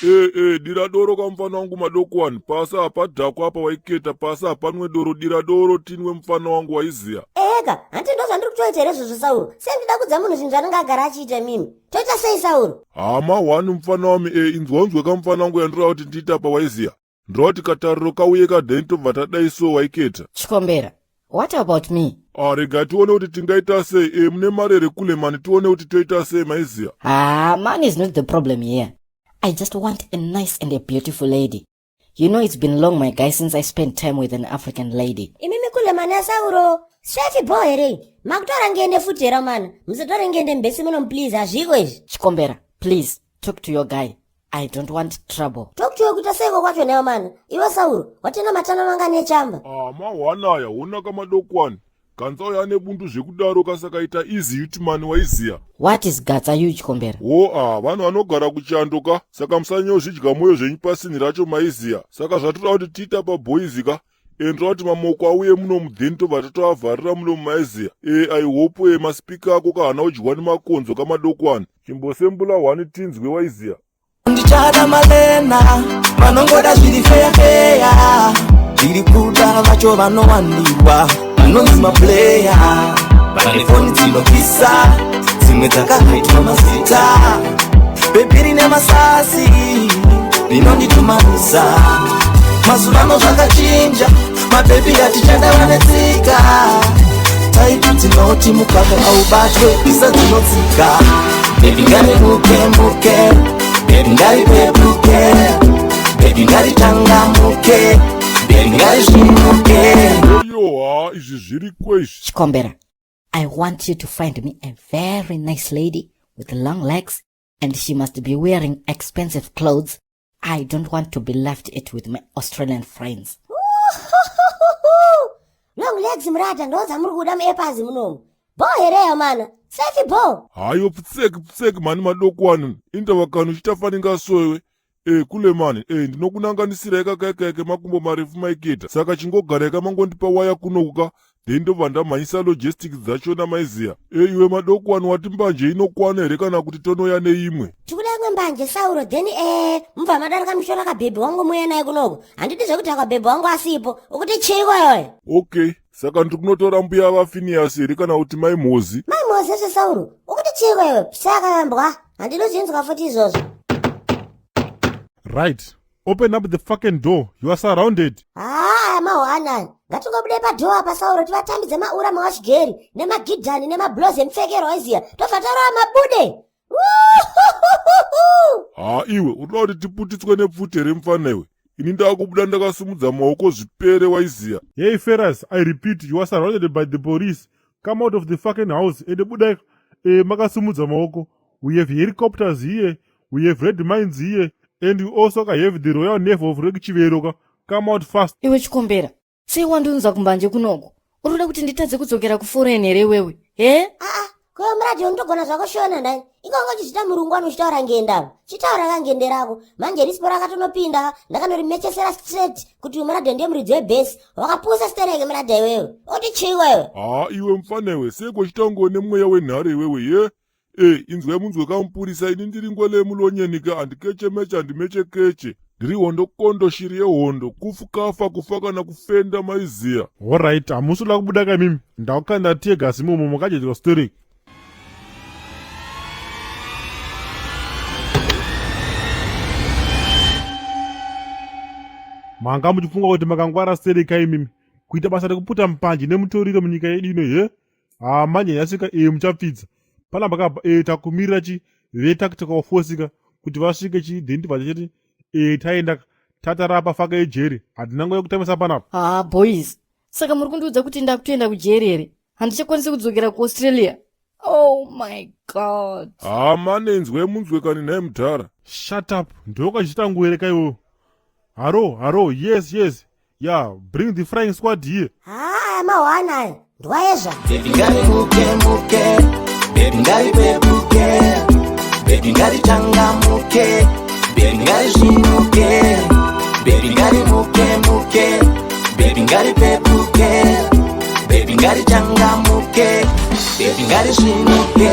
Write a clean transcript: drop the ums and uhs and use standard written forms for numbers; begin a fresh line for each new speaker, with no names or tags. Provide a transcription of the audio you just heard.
Ee e dira doro kamufana wangu madokwani pasi hapadhakwa apa waiketa pasi hapanwe doro dira doro tinwe mufana wangu waiziya.
Eheka hanti ndozvandiri kutoita here izvozvo Sauro sei ndida kudza munhu zvinhu zvanenge agara achiita mimi toita sei Sauro.
Hama hwani mufana wami e inzwa unzwe kamufana wangu yandinoda kuti ndiite apa waiziya. Ndoda kuti katariro kauye ka then tobva tadai so waiketa.
Chikombera, what about me?
Ah, rega tione kuti tingaita sei. E, mune mari here kule mani tione kuti toita sei maiziya.
Ah, money is not the problem here. I just want a nice and a beautiful lady. You know it's been long my guy since I spent time with an African lady.
Imimi kule mani asauro. Swefi bho here. Makutora ngende futi here mana. Musatore ngende mbesi muno please hazviko izvi.
Chikombera, please talk to your guy. I don't want trouble.
Talk to kuita seiko kwacho newe mana. Iwe Sauro, watena matana manga nechamba.
Ah, mahwana aya, honaka madokwani. Ganza uyo ane bundu zvekudaro kasakaita easy yutman waiziya.
What is Gatsa you Chikombera?
Wo ah, vanhu vanogara kuchando ka, saka musanyozvidya moyo zvenyu pasini racho maiziya. Saka zvatoda kuti tiita pa boys ka, e ndoda kuti mamoko auye muno mudheni tobva tatoavharira muno maiziya. E I hope e maspeaker ako ka haana kudyiwa nemakonzo kamadokwani. Chimbosembula hwani tinzwe waiziya.
Ndichada malena vanongoda zviri feya feya zviri kuda vacho vanowanikwa vanonzi maplayer vane foni dzinopisa dzimwe dzakaitwa mazita bhebhi rine masasi rinonditumanisa mazuvano zvakachinja mabhebhi atichada vane tsika taipi dzinoti mukaka aubatwe isa dzinotsika bhebhi ngarimuke muke bhebhi ngaripepuke bhebhi ngaritanga-muke bhebhi ngarizvimuke.
Yoha, izvi zviriko izvi.
Chikombera, I want you to find me a very nice lady with long legs and she must be wearing expensive clothes. I don't want to be left it with my Australian friends.
Long legs murata ndo dzamuri kuda muepazi munomu. Bho here mana? Safi bho.
Hayo ptsek ptsek mani madokwani. Indava kani uchitafaninga sowe. E kule mani e ndinokunanganisira ikakaikaike makumbo marefu maiketa saka chingogara ikamangondipa waya kunoku ka then ndobva ndamhanyisa logistics dzachona maiziya e iwe madokwani wati mbanje inokwana here kana kuti tonoya neimwe.
Tikuda imwe mbanje Sauro then eh mubva madarika muchitora kabhebhi wangu muuye naye kunoku handidi zvekuti akabhebhi wangu asipo ukuti chiiko iyoyo.
Okay saka ndiri kunotora mbuya vaFiniyasi here kana kuti mai Mhozi.
Mai Mhozi zve Sauro ukuti chiiko iwe saka mbwa handinozvinzwa futi izvozvo.
Right. Open up the fucking door. You are surrounded.
Haa mahwana. Ngatingobude padhoo apa Sauro tivatambidze maura mawashigeri nemagidhani nemablozi emupfekero waiziya. Tobva tarova mabude.
Haa iwe unoda kuti tiputitswe nepfuti here mufana iwe? Ini ndakubuda ndakasimudza maoko zvipere waiziya.
Hey Ferris, I repeat, you are surrounded by the police. Come out of the fucking house ende budai eh, makasimudza maoko. We have helicopters here, we have red mines here and we also ka have the royal navy of Lake Chivero ka. Come out fast.
Iwe Chikombera, sei wandiunza kumbanje kunoku? Uri kuda kuti nditadze kudzokera kuforeign here iwewe? He?
Aa, ko muradio unotogona zvako shona nhai. Ingongo uchizvita murungu wani uchitaura ngende apa. Chitaura ka ngende rako. Manje risipo rakatonopinda ka, ndakandorimechesera straight kuti uyu muradio ndiye muridzi webhesi. Wakapusa stereke muradio iwewe. Uti chii iwewe?
Haa iwe mfana iwe, seiko uchita kunge une mweya wenhare iwewe ye? E, inzwai munzwe kamupurisa ini ndiri ngwele yemulonyeni ka handikeche meche handimeche keche. Ndiri hondo kondo shiri yehondo kufu kafa kufa kana kufenda maiziya.
Horait hamusi kuda kubuda ka imimi ndakukanda tear gas imomo makajaidzwa stereki. Manga muchifunga kuti makangwara stereki ka imimi kuita basa rekuputa mbanje nemutoriro munyika yedu ino he? Haa manje yasvika e muchapfidza panapa kapa e takumirira chi vetactical force ka kuti vasvike chi then tibva tachiti e taenda tatarapa faka yejeri hatina nguva yekutambisa panapa.
Haa boys saka muri kundiudza kuti ndakutoenda kujeri here handichakwanisi kudzokera kuaustralia oh my god.
Haa mane inzwai munzwe kani nhai mudhara.
Shut up ndokachitangwere ka iwewe. Haro haro yes yes Yeah, bring the frying squad here.
Haa, mahwana aya. Ndwaezva.
Baby ngarimuke muke, baby ngaripepuke, baby ngaritanga-muke, baby ngarizvimuke, baby ngarimuke muke, baby ngaripepuke, baby ngaritanga-muke, baby ngarizvimuke.